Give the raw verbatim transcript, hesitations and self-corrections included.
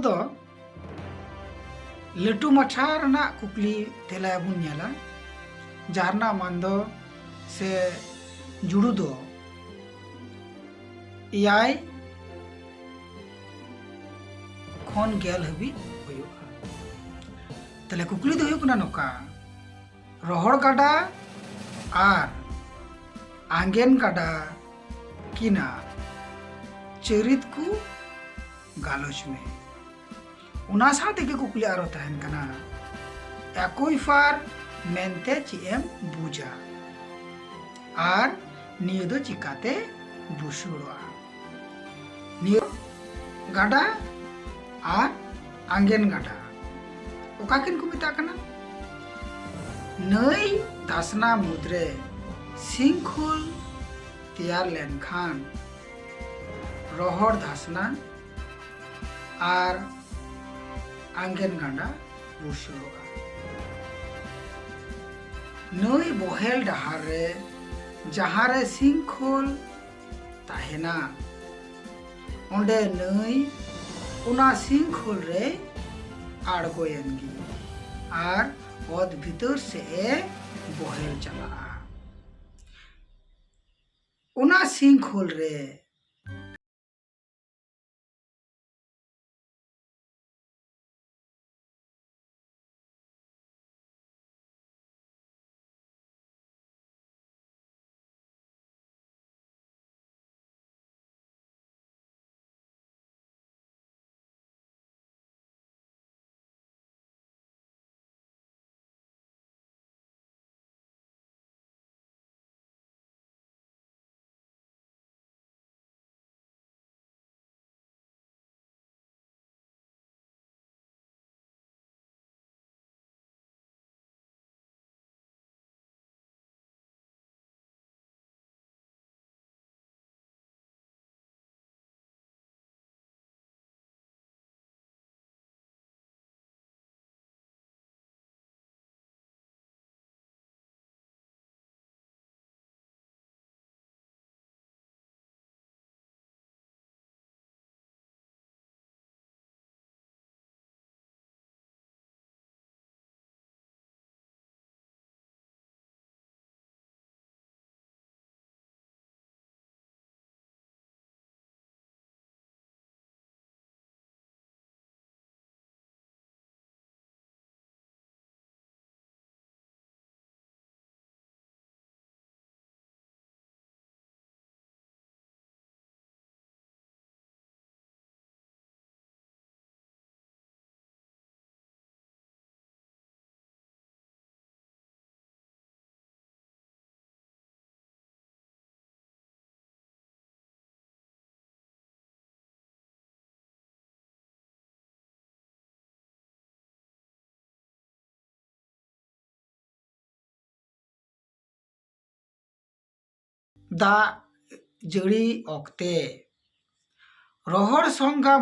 ᱫᱚ ᱞᱟᱹᱴᱩ ᱢᱟᱪᱷᱟ ᱨᱮᱱᱟᱜ ᱠᱩᱠᱞᱤ ᱛᱮᱞᱟ ᱵᱚᱱ ᱧᱮᱞᱟ᱾ ᱡᱷᱟᱨᱱᱟ ᱢᱟᱱᱫᱚ ᱥᱮ ᱡᱩᱲᱩ ᱫᱚ ᱮᱭᱟᱭ ᱠᱷᱚᱱ ᱜᱮᱞ ᱦᱟᱹᱵᱤᱡ ᱦᱩᱭᱩᱜᱼᱟ᱾ ᱛᱟᱦᱞᱮ ᱠᱩᱠᱞᱤ ᱫᱚ ᱦᱩᱭᱩᱜ ᱠᱟᱱᱟ ᱱᱚᱝᱠᱟ, ᱨᱚᱦᱚᱲ ᱜᱟᱰᱟ ᱟᱨ ᱟᱸᱜᱮᱱ ᱜᱟᱰᱟ ᱠᱤᱱᱟ ᱪᱟᱹᱨᱤᱛ ᱠᱚ ᱜᱟᱞᱚᱪ ᱢᱮ᱾ ᱚᱱᱟ ᱥᱟᱶ ᱛᱮᱜᱮ ᱠᱩᱠᱞᱤ ᱟᱨᱚ ᱛᱟᱦᱮᱱ ᱠᱟᱱᱟ, ᱮᱠᱩᱭᱯᱷᱟᱨ ᱢᱮᱱᱛᱮ ᱪᱮᱫ ᱮᱢ ᱵᱩᱡᱟ ᱟᱨ ᱱᱤᱭᱟᱹ ᱫᱚ ᱪᱤᱠᱟᱛᱮ ᱵᱩᱥᱟᱹᱲᱚᱜᱼᱟ? ᱱᱤᱭᱟᱹ ᱜᱟᱰᱟ ᱟᱨ ᱟᱸᱜᱮᱱ ᱜᱟᱰᱟ ᱚᱠᱟ ᱠᱤᱱ ᱠᱚ ᱢᱮᱛᱟᱜ ᱠᱟᱱᱟ? ᱱᱟᱹᱭ ᱫᱷᱟᱥᱱᱟ ᱢᱩᱫᱽᱨᱮ ᱥᱤᱝᱠᱷᱳᱞ ᱛᱮᱭᱟᱨ ᱞᱮᱱᱠᱷᱟᱱ ᱨᱚᱦᱚᱲ ᱫᱷᱟᱥᱱᱟ ᱟᱨ ᱟᱸᱜᱮᱱ ᱜᱟᱰᱟ ᱵᱩᱥᱟᱹᱲᱚᱜᱼᱟ᱾ ᱱᱟᱹᱭ ᱵᱚᱦᱮᱞ ᱰᱟᱦᱟᱨ ᱨᱮ ᱡᱟᱦᱟᱸ ᱨᱮ ᱥᱤᱝᱠᱷᱳᱞ ᱛᱟᱦᱮᱱᱟ, ᱚᱸᱰᱮ ᱱᱟᱹᱭ ᱚᱱᱟ ᱥᱤᱝᱠᱷᱳᱞ ᱨᱮ ᱟᱬᱜᱚᱭᱮᱱ ᱜᱮ ᱟᱨ ᱚᱛ ᱵᱷᱤᱛᱟᱹᱨ ᱥᱮᱫ ᱮ ᱵᱚᱦᱮᱞ ᱪᱟᱞᱟᱜᱼᱟ᱾ ᱚᱱᱟ ᱥᱤᱝᱠᱷᱳᱞ ᱨᱮ ᱫᱟᱜ ᱡᱟᱹᱲᱤ ᱚᱠᱛᱮ ᱨᱚᱦᱚᱲ ᱥᱚᱝᱜᱷᱟ